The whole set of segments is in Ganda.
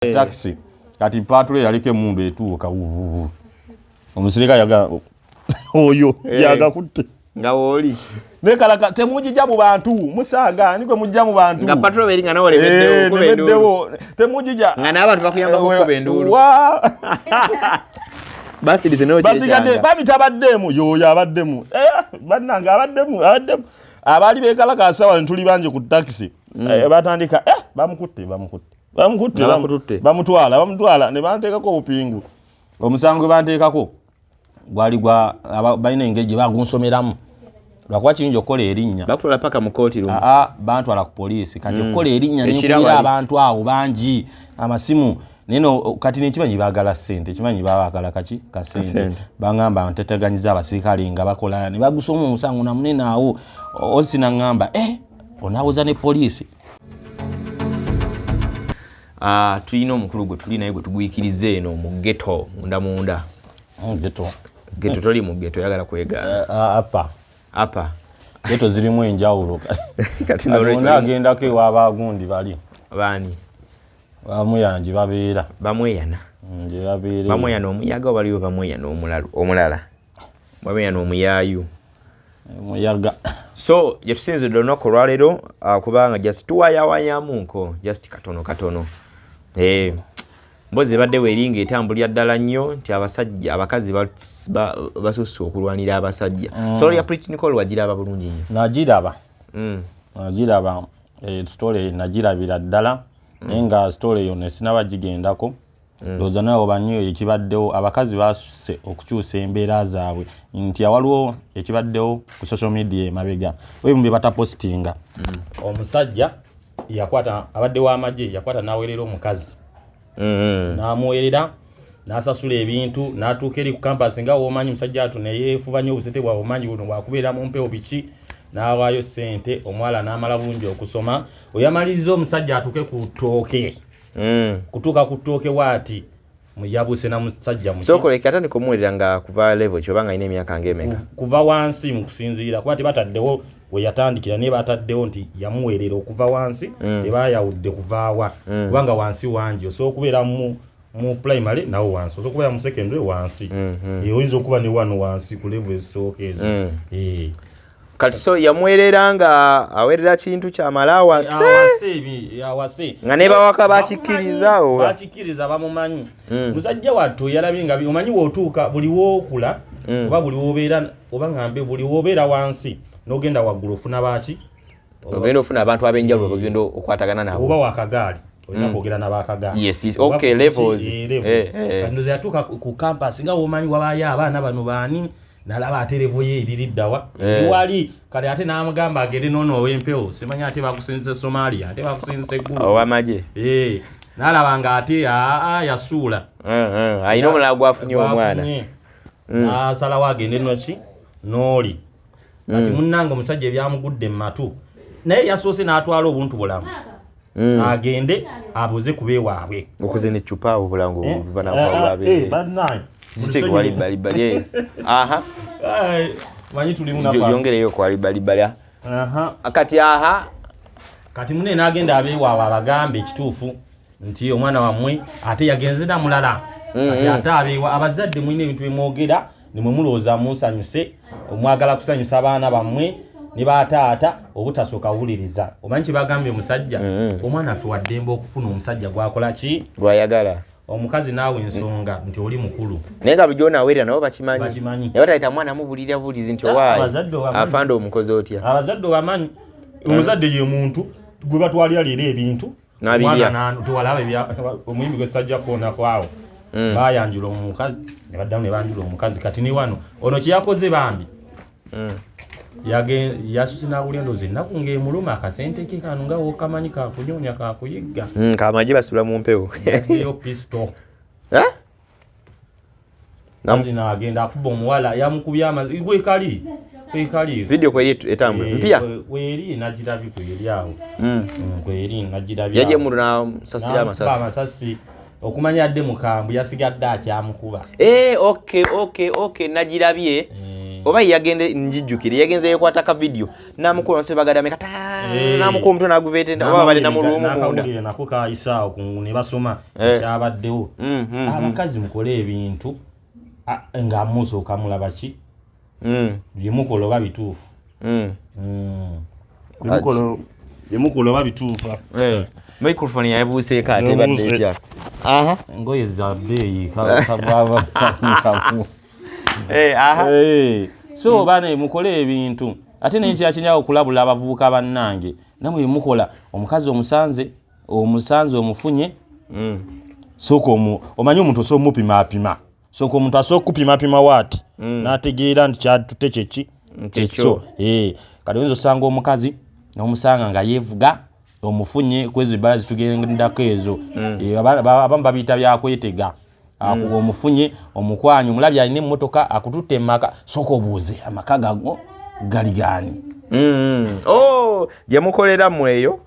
Taxi kati patrol yaliko emundu etuuka wuvuvu, omusirikale yaga oyo yagakutte. Nga wooli. Nekalaka temugijja mu bantu, musanga ani gwe mujja mu bantu? Nga patrol beri nga nawe olemeddewo okuba enduulu. Nemeddewo, temugijja. Nga n'abantu bakuyambako okuba enduulu. Wa! Basirise nawe. Basigadde Kyekyanga. Bami tabaddemu, yoyo abaddemu. Bannange abaddemu, abaddemu abaali bekalakasa wano tuli bangi ku takisi. Batandika, bamukutte, bamukutte, bamukutte. Nga bakututte. Bamutwala, bamutwala ne banteekako obupingu. Omusango gwe banteekako gwali gwa balina engeri gye bagunsomeramu, lwakuba kiyinza okukola erinnya. Bakutwala paka mu kooti lumu? Aa, bantwala ku poliisi. Kati okukola erinnya Ekirabo nenkubira ali. abantu awo bangi amasimu neno. Kati nekimanyi baagala ssente, ekimanyi baagala kaki? Kasente. Kasente. Baŋŋamba nteteganyiza abasirikale nga bakola ne bagusoma omusango namunene awo osi naŋŋamba, onaawoza ne poliisi. Ah, tulina omukulu gwe tuli naye gwe tugwikiriza eno mu ghetto munda munda. Ghetto. Ghetto, toli mu ghetto, oyagala kwegaana. Apa. Apa. Ghetto zirimu enjawulo. Kati nolwekyo ona agendako ewabagundi bali. Baani? Bamuyana gye babeera. Bamweyana? Gye babeera. Bamweyana omuyaga oba baliwo bamweyana omulalu omulala, bamweyana omuyaayu? Omuyaga. So gye tusinzidde olunaku olwaleero, kubanga just tuwayawayamuko just katono katono. Mbozi ebadde weeri ng'etambulira ddala nnyo nti abasajja, abakazi basusse okulwanira abasajja. Story ya Pretty Nicole wagiraba bulungi nnyo? Nagiraba. Nagiraba, story nagirabira ddala, naye nga story eyo nesinaba gigendako. Ndowooza nawe obanyi ekibaddewo, abakazi basusse okukyusa embeera zaabwe, nti awaliwo ekibaddewo ku social media emabega ebimu bye batapositinga. Omusajja yakwata, abadde w'amagye, yakwata n'aweerera omukazi, n'amuweerera n'asasula ebintu, n'atuuka eri ku campus nga womanyi musajja atu neyeefuba nnyo obusente bwabwe, omanyi buno bwakubeera mu mpewo biki, n'awaayo ssente, omuwala n'amala bulungi okusoma. Oyamaliriza omusajja atuuke ku ttooke, kutuuka ku ttooke waati yabuuse na musajja muki? Sokoleka atandika omuwerera nga kuva level ki, oba nga alina emyaka ng'emeka? Kuva wansi mu kusinziira, kuba tebataddewo we yatandikira, naye bataddewo nti yamuweerera okuva wansi. Tebayawudde kuvaawa, kubanga wansi wangi, osobola okubeera mu primary nawo wansi, osobola okubeera mu secondary wansi. Oyinza okuba ne wano wansi ku level ezisooka ezo. Kati so yamuwerera nga awerera kintu kyamala awase? Awase awase. Nga ne bawaka bakikkiriza oba? Bakikkiriza, bamumanyi. Musajja wattu yalabye nga omanyi wootuuka buli wookula, oba buli wobeera, oba ŋŋambe buli wobeera wansi n'ogenda waggulu ofuna baki? Ogenda ofuna abantu ab'enjawulo bagenda okwatagana nabo. Oba wakagaali olina kwogera n'abakagaali. Yes, Oba okay, ku levels. Level. Kati ndowooza yatuuka ku campus nga womanyi wabaayo abaana bano baani, nalaba ate level ye eririddawa, eri wali. Kale ate n'amugamba agende noono ow'empewo, simanyi ate bakusinzise Somalia, ate bakusinzise eggulu. Owamagye. N'alaba nga ate aa yasuula. Alina omulala gwafunye omwana. Gwafunye. N'asalawo agende noki n'oli. Kati munnange omusajja ebyamugudde mu matu, naye yasoose n'atwala obuntu bulamu, agende abuze ku beewaabwe. Okuze necupa awo bulango. Eh? Buba Ah, ah, bannange. Ziteeke wali bbalibbali. Aha. Ai, manyi tulimu nafa. Yongereyo kwali bbalibbali. Aha. Kati aha. Kati munne n'agenda abeewaabwe abagambe ekituufu nti omwana wammwe ate yagenze na mulala. Kati ate abeewa, abazadde mulina ebintu byemwogera nimwe mulowooza munsanyuse, omwagala kusanyusa abaana bammwe ne bataata obutasooka wuliriza. Omanyi kyebagambye omusajja? Omwana affe waddembe okufuna omusajja gwakola ki? Gwayagala. Omukazi naawe ensonga nti oli mukulu. Naye nga bulijjo onaawerera nabo bakimanyi? Bakimanyi. Naye batayita mwana mubulira bulizi nti Ah, owaayi abazadde obamanyi. afande omukozi otya? Abazadde obamanyi, omuzadde ye muntu gwe batwalira leero ebintu. N'abirya. Omwana tewalaba omuyimbi gwe sajja kukoonako awo, bayanjula omukazi ne baddamu ne banjula omukazi. Kati ne wano ono kyeyakoze bambi, yasuse n'awulira endowooza ennaku ng'emuluma, akasente ke kano nga wokamanyi kakunyonya kakuyigga. Kamagye basula mu mpewo. Yaggyeyo pisto. Eh? Kazi n'agenda akuba omuwala, yamukubye amazi gwekali kwekali. Video kweri etambula mpya? Kweri nagirabye, kweri awo. Kweri nagirabye. Yajja awo. emundu n'amusasira N'amukuba amasasi. Amasasi okumanya adde mukambwe, yasigadde akyamukuba. Eh, okay, nagirabye. Oba yagende njijjukire yagenze yekwata ka video namukuba nse bagadame kata namukuba omutwe nagubeete oba bali na mulumu munda. N'akawulire nako kayisaawo ne basoma ekyabaddewo. Abakazi mukole ebintu nga musooka mulaba ki byemukola oba bituufu. Byemukola oba bituufu. Microphone yabuuseeko ate ebadde etya? Aha. Engoye za bbeeyi. So bane mukole ebintu ate nenkira kinyawo okulabula abavubuka bannange namwe mukola omukazi omusanze omufunye sooka omanyi omuntu osobola omupimapima, sooka omuntu asobola okupimapima waati n'ategeera nti kyatute kyeki kyekyo. Kati oyinza osanga omukazi n'omusanga nga yeevuga omufunye kwezo ebbala zitugendako ezo, abamu babiyita byakwetega. Omufunye omukwanye omulabye alina emmotoka akututte emaka, sooka obuuze amaka gago gali gaani. Oh, gye mukolera mmwe eyo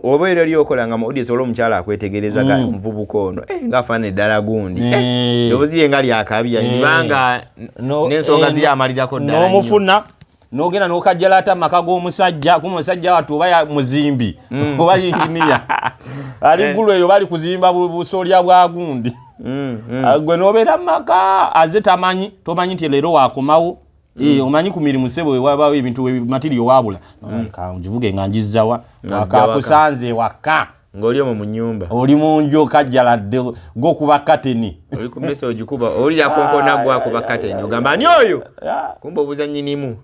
oba era eri okola nga mu audience olwo omukyala akwetegereza ga omuvubuka ono ng'afaanana eddala gundi, eddoboozi lye nga lyakabi yandibanga n'ensonga ziri amalirako ddala nnyo. N'omufuna n'ogenda n'okajjala ate amaka g'omusajja kuma omusajja wattu oba muzimbi oba yinginiya ali ggulu eyo bali kuzimba busolya bwa gundi, gwe n'obeera mu maka aze tamanyi, tomanyi nti leero wakomawo. Omanyi ku mirimu ssebo wabawo ebintu matiriyo waabula ngivuge nga njizzawa akakusanze waka ng'oli omwo mu nnyumba oli mu nju okajjaladde gwokuba kateni oli ku mmesa ogikuba owulira konkona gwakuba kateni ogamba ani oyo kumba obuuza nnyinimu.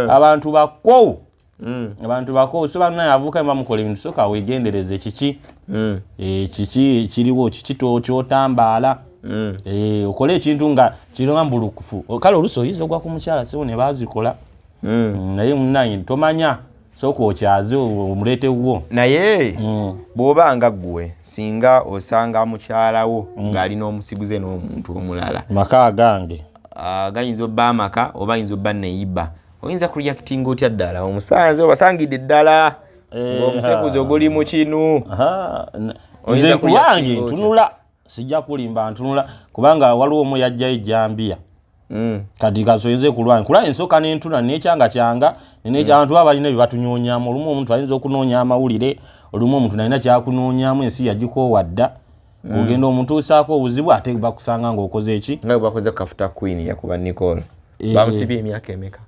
Abantu bakowu, abantu bakowu. So bannaye avuuka bamukola ebintu soka weegendereze kiki kiki kiriwo, kiki kyotambaala, okole ekintu nga kiringa mbulukufu. Kale oluusi oyinza ogwa ku mukyala sebo ne bazikola, naye munnaye tomanya, sooka okyaze omuleetewo. Naye bw'oba nga ggwe singa osanga mukyalawo ng'alina omusiguze n'omuntu omulala maka gange gayinza obba amaka oba ayinza obba neyiba, oyinza kureactinga otya ddala omusanze obasangidde ddala ng'omusekuzo oguli mu kinu? Nze kubange ntunula, sijja kulimba, ntunula kubanga waliwo omu yajjayo ejjambiya. Kati kasoyeze kulwanya kulwanya ensooka nentuna nekyanga kyanga abantu baba balina bye batunyonyamu. Olumu omuntu ayinza okunoonya amawulire, olumu omuntu nalina kyakunoonyamu, ensi yagikoowa dda. Kugenda omutuusaako obuzibu ate bakusanga ng'okoze eki? Nga bwe bakoze Kafuta Queen yakuba Nicole, bamusibye emyaka emeka?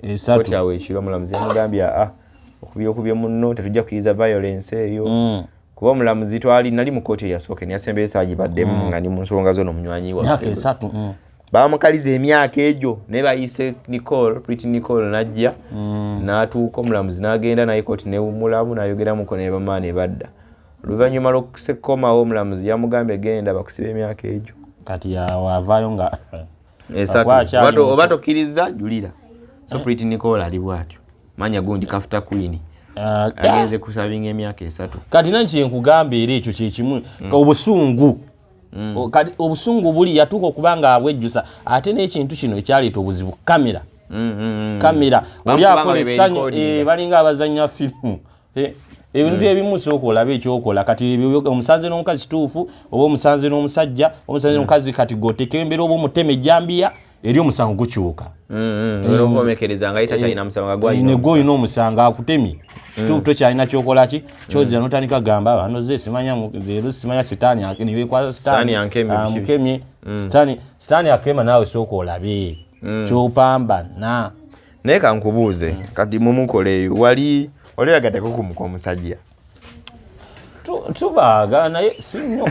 3. Koti awo ekiro omulamuzi yamugambye aa okubye okubye munno, tetujja kukkiriza violence eyo, kuba omulamuzi twali nali mu kooti eyasooka eyasembeyo saagibaddemu nga ndi mu nsonga zo n'omunywanyi myaka waffe 3. Bamukaliza emyaka egyo naye bayise Nicole, Pretty Nicole najja n'atuuka, omulamuzi n'agenda naye kooti newummulamu n'ayogeramuko ne bamala ne badda. Oluvannyuma lw'okukomawo omulamuzi yamugambye genda bakusiba emyaka egyo. Kati avaayo nga 3. Akyali muto. Oba tokkiriza julira. So Pretty Nicole ali bw'atyo manya gundi Kafuta Queen agenze kusabinga emyaka 3. Kati nanki nkugamba era ekyo kyekimu obusungu. Kati obusungu buli yatuuka okuba nga abwejjusa ate n'ekintu kino ekyaleeta obuzibu kamera. Kamera oli Bamukuba nga akola bwe essanyu berecordinga. Balinga abazanya firimu. Ebintu ebimu sooka olabe ekyokola. Kati ebyo omusanze n'omukazi kituufu oba omusanze n'omusajja, omusanze n'omukazi, kati goteka embeera oba omutema ejjambiya eri omusango gukyuka. Olwokomekereza nga yitakyalina musango nga gwalina ne gwolina omusango akutemye kituufu tokyalina kyokola ki kyozira notandika gamba banoze simanya leero simanya sitaani nebekwasa. Sitaani ankemye biki. Amukemye sitaani, sitaani akema naawe sooka olabe kyopambana. Naye kankubuuze kati mumukola eyo wali wali oyagaddeko kumuka omusajja? Tubaagala naye si nnyo,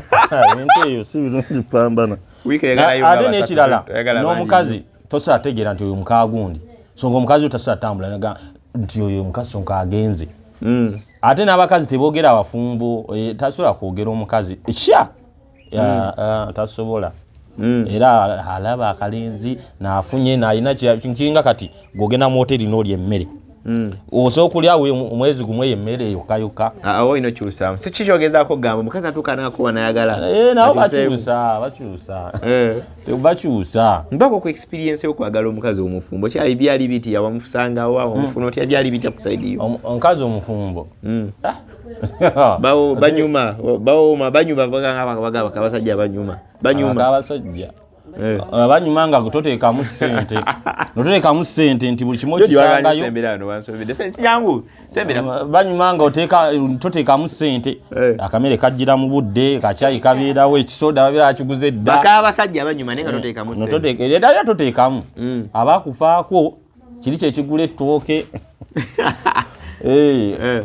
ebintu eyo si birungi pambana. Wiiki oyagalayo Ate nga basatu, n'ekirala oyagala bangi. N'omukazi tosobola tegeera nti oyo mukagundi, so nga omukazi oyo tasobola tambula naga nti oyo omukazi sonka agenze. Ate n'abakazi teboogera abafumbo, tasobola kwogera omukazi kya tasobola. Era alaba akalenzi naafunye nalina kiringa kati gwogenda mu hoteri n'olya emmere, osobola okulya omwezi gumu eyo emmere yokka yokka. Awo olina okyusaamu, si kikyogezaako okugamba omukazi atuuka nakuba nayagala Nabo akyuseemu. Bakyusa, bakyusa, bakyusa. Mbako ku experience yokwagala omukazi omufumbo kyali byali bitya? Wamusangawo wamufuna otya? Byali bitya ku side yo? Omukazi omufumbo. Ah. Banyuma bawoma banyuma bagamba abasajja banyuma banyuma. Abasajja. Banyuma nga toteekamu ssente, noteekamu ssente nti buli kimu okisangayo. Banyuma nga toteekamu ssente, akamere kajjira mu budde, kakyayi kabeerawo, ekisoda babeera akiguze dda. Bakabasajja banyuma naye nga toteekamu. Era toteekamu, abakufaako kiri kyekigula ettooke.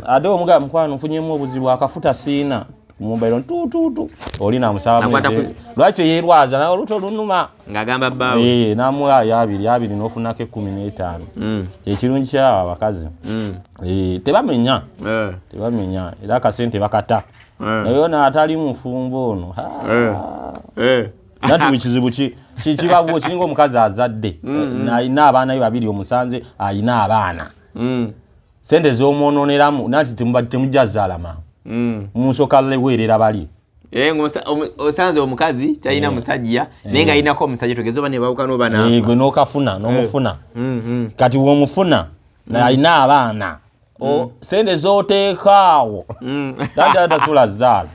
Ate omugamba, mukwano, nfunyemu obuzibu, akafuta siina, mobile ntututu oli namusaba lwaki yerwaza nawe oluto lunuma. Ng'agamba bbaawe. Namuwa abiri abiri n'ofunako 15. Kyekirungi kyabo abakazi, tebamenya, tebamenya, era akasente bakata. Naye ono atali mufumbo ono, nati buli kizibu kibawo kiringa omukazi azadde, alina abaana be babiri, omusanze alina abaana, sente z'omwononeramu nanti temujja zaala mangu, musoka weerera bali. Osanze omukazi kyalina musajja naye nga alinako omusajja, tugeze oba nebawukana oba nafa. Gwe n'okafuna n'omufuna, kati womufuna alina abaana, sente z'oteekaawo tatasula zaala.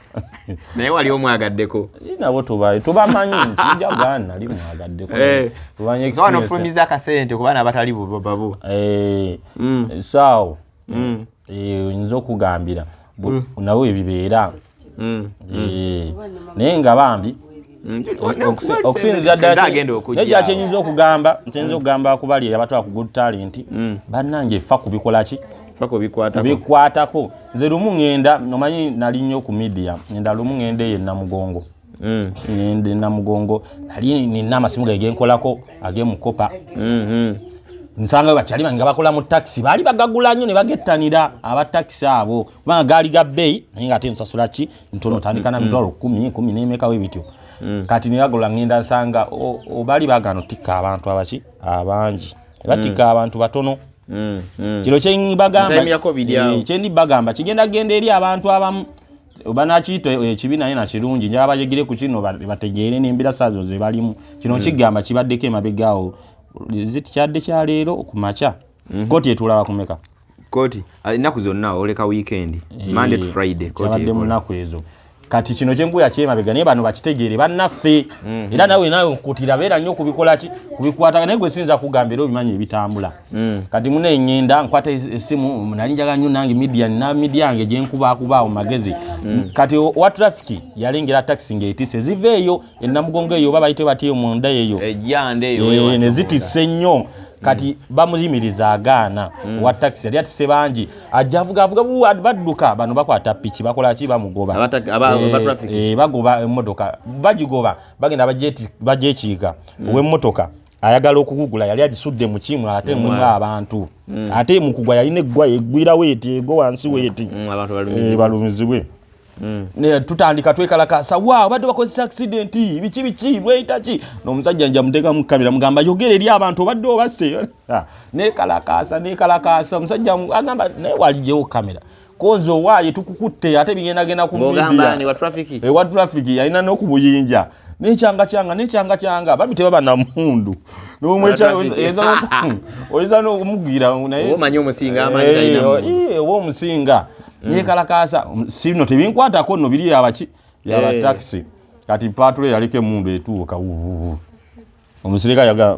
Naye wali omwagaddeko? Nabo tubamanyi, nja gana nali mwagaddeko. Tubanye. Wano ofulumiza akasente ku baana abatali babo. Saawo oyinza okugambira nabo ebibeera, naye nga bambi okusinzira ddala naye kyenyinza okugamba, kyenyinza okugamba ku bali abatwala ku Good Talent, bannange, fa kubikola ki, kubikwatako. Nze lumu ŋŋenda, omanyi nali nnyo ku media, ŋŋenda lumu ŋŋenda eyo enamugongo, ŋŋenda enamugongo, nali nina amasimu gange genkolako ag'emukopa, nsanga bakyali bange nga bakola mu takisi, baali bagagula nnyo ne bagettanira aba takisi abo, kubanga gaali ga bbeeyi naye nga ate nsasula ki ntono, tandika na 100,000, kumi n'emekawo ebityo. Kati ne bagula, ŋŋenda nsanga baali bagaana otikka abantu abaki abangi, batikka abantu batono. Kino kyembagamba, kyendi bagamba kigenda genda eri abantu abamu banakiyita ekibi naye nakirungi, njala bayegere ku kino bategeere n'embeera saazo ze balimu. Kino kigamba kibaddeko emabegaawo ziti kyadde kyaleero ku makya. Kooti etulaba kumeka? Kooti ennaku zonna oleka weekend, Monday to Friday. Kyabadde mu nnaku ezo. Kati kino kyenkuya kyemabega, naye bano bakitegeere bannaffe. Era nawe nkutira beera nnyo kubikola ki, kubikwata, naye gwe siyinza kugamba era obimanyi ebitambula. Kati mune ŋŋenda nkwata essimu, nali njagala nnyo nange media, nina media yange gyenkubakubaawo magezi. Kati owa traffic yalengera taxi ng'etisse ziva eyo enamugongo eyo, oba bayite batyo munda eyo, ne zitisse nnyo. Kati bamuyimiriza agaana. Owa taxi yali atisse bangi, ajja avuga avuga, badduka bano, bakwata piki, bakola ki, bamugoba, bagoba emmotoka, bagigoba, bagenda bagyekiika. Ow'emmotoka ayagala okugugula, yali agisudde mu kimu, ate mulimu abantu, ate mukugwa yalina eggwa eggwirawo eti ego wansi weeti, balumizibwe. Tutandika twekalakasa, wa obadde bakozesa accident biki biki lweyita ki, n'omusajja nja muteekamu kamera, mugamba yogera eri abantu, obadde obasse. Nekalakasa nekalakasa, omusajja agamba naye waligyewo kamera konze owaaye tukukutte, ate bigendagenda ku media. Ewa traffic yalina n'okubuyinja nekyanga kyanga nekyanga kyanga, bami tebaba na mundu, oyinza n'okumubwira naye oba omusinga nekalakasa, sino tebinkwatako nno biri yabaki yaba taxi. Kati patrol yaliko emundu etuuka, omusirika yaga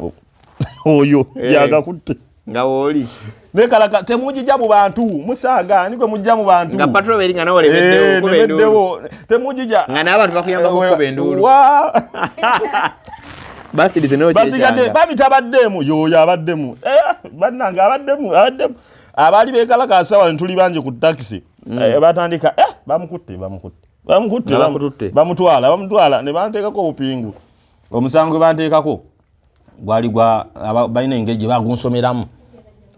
oyo yagakutte. Nga wooli. Nekalaka, temugijja mu bantu, musaaga ani gwe mujja mu bantu? Nga patrol eri nga nawe olemeddewo okuba enduulu. Temugijja. Nga n'abantu bakuyambako okuba enduulu. Basirise. Basigadde bami tabaddemu, yoyo abaddemu, bannange abaddemu abaddemu, abaali bekalakasa wano tuli bangi ku takisi, batandika bamukutte bamukutte bamukutte, bamutwala bamutwala, ne banteekako obupingu. Omusango gwe banteekako gwali gwa balina engeri gye bagunsomeramu,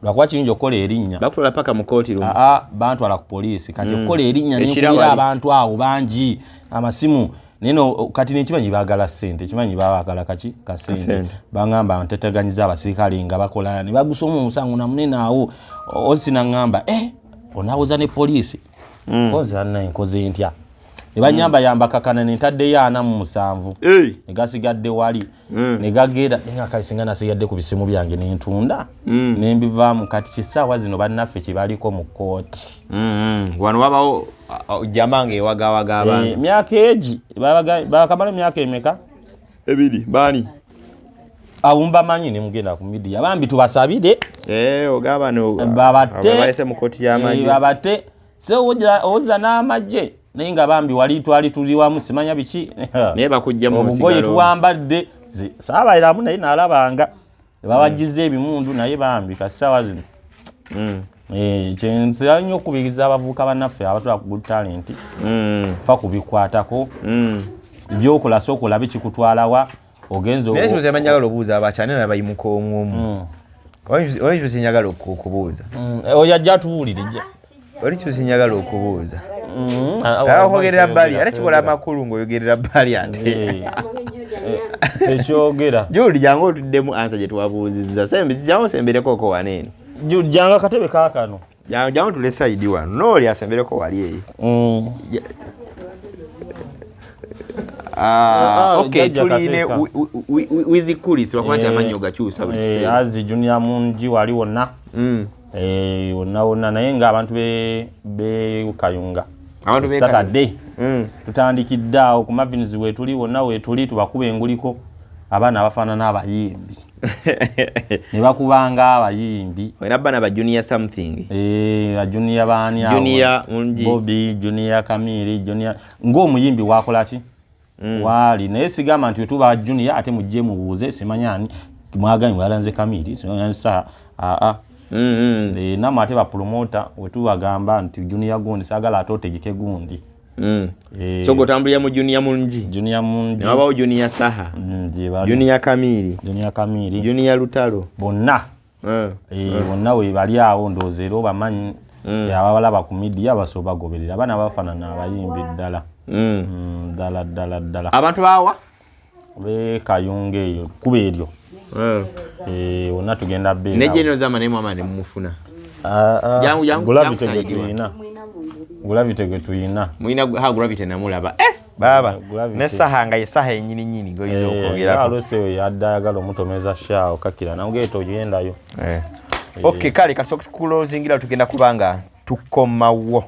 lwakuba kiyinza okukola erinnya. Bakutwala paka mu kooti lumu? Aa, bantwala ku poliisi. Kati okukola erinnya nenkubira abantu awo bangi amasimu, naye no kati nekimanyi baagala ssente, ekimanyi baagala kaki, kasente. Baŋŋamba nteteganyiza abasirikale nga bakola ne bagusoma omusango namunene awo osi naŋŋamba onaawoza ne poliisi, koza naye nkoze ntya? Ne banyamba yamba kakana nentaddeyo 47 ne gasigadde wali ne gagenda, naye nga kale singa nasigadde ku bisimu byange nentunda nembivaamu. Kati kisaawa zino bannaffe kyebaliko mu kooti. Wano wabawo jama nga ewagawaga abantu. Myaka egi bakamala emyaka emeka? 2 baani? Awo mbamanyi ne mugenda ku media, bambi tubasabire. Eh, ogamba no babate balese mu kooti y'amagye. Eh, babate se owoza n'amagye, naye nga bambi wali twali tuli wamu, simanya biki. Naye bakujja mu obugoye musigalo. Tuwambadde saabairamu, naye nalabanga babagiza ebimundu, naye bambi kasaawa zino. Eh, kyensira nnyo okubiriza abavubuka bannaffe abatula ku Good Talent, fa kubikwatako. Byokola sooka olabe kikutwalawa ogenza. Naye ekibuzo njagala obuuza abakyane nabayimuka omu omu. Olina ekibuzo kyenjagala okubuuza. Oyo ajja atubuulire jja. Olina ekibuzo kyenjagala okubuuza. Okwogerera bbali ate kikola amakulu ng'oyogerera bbali ate. Eh, tekyogera. Juli, jangu otuddemu answer gye twabuuzizza. Sembe, jangu osemberekoko wano eno. Janga katebe kaakano. Jangu tule side wano, nooli asembereko wali eyo. Ah, Ah, okay, jjajja tuline Kateeka. Wizikulis lwakuba nti Eh, amannyo gakyusa buli Eh, kiseera. Azi Junior mungi wali wonna. Eh, wonna wonna, naye ng'abantu be Kayunga Abantu b'e Saturday tutandikidde awo ku Mavins, weetuli wonna weetuli, tubakuba enguliko, abaana abafaanana abayimbi ne bakubanga abayimbi. Olina bana ba Junior something. Eh, Junior baani awo? Junior mungi. Bobby Junior, Kamiri Junior, ng'omuyimbi wakola ki waali, naye sigamba nti wetuba Junior ate mujje mubuuze simanya ani mwaganye mwalanze Kamiri simanya saa aa. Eh, namwe ate bapromota wetubagamba nti Junior gundi saagala ate otegeke gundi. Eh, So gotambulira mu Junior mungi. Junior mungi. Newabawo Junior Saha, Gye bali. Junior Kamiri, Junior Kamiri. Junior Lutalo. Bonna. Eh, bonna we bali awo, ndowooza era obamanyi. Eh, ababalaba ku media basobola bagoberera abaana bafaanana abayimbi ddala. Ddala ddala ddala. Abantu bawa Bekayunga eyo kuba eryo. Eh, wonna tugenda beera. Ne General Zama naye mwama ne mumufuna. Jangu, jangu, Gravity jangu gwe side. tuyina, Gravity gwe tuyina. Mulina ha Gravity namulaba, eh baba. Gravity. Ne Saha nga ye Saha yenyini nyini goyinza okwogerako. Alose oyo yadde ayagala omutomeza shawo kakira nawgeeta ogendayo. Eh. Okay, kale kasooka tukulozingira, tugenda kubanga tukomawo.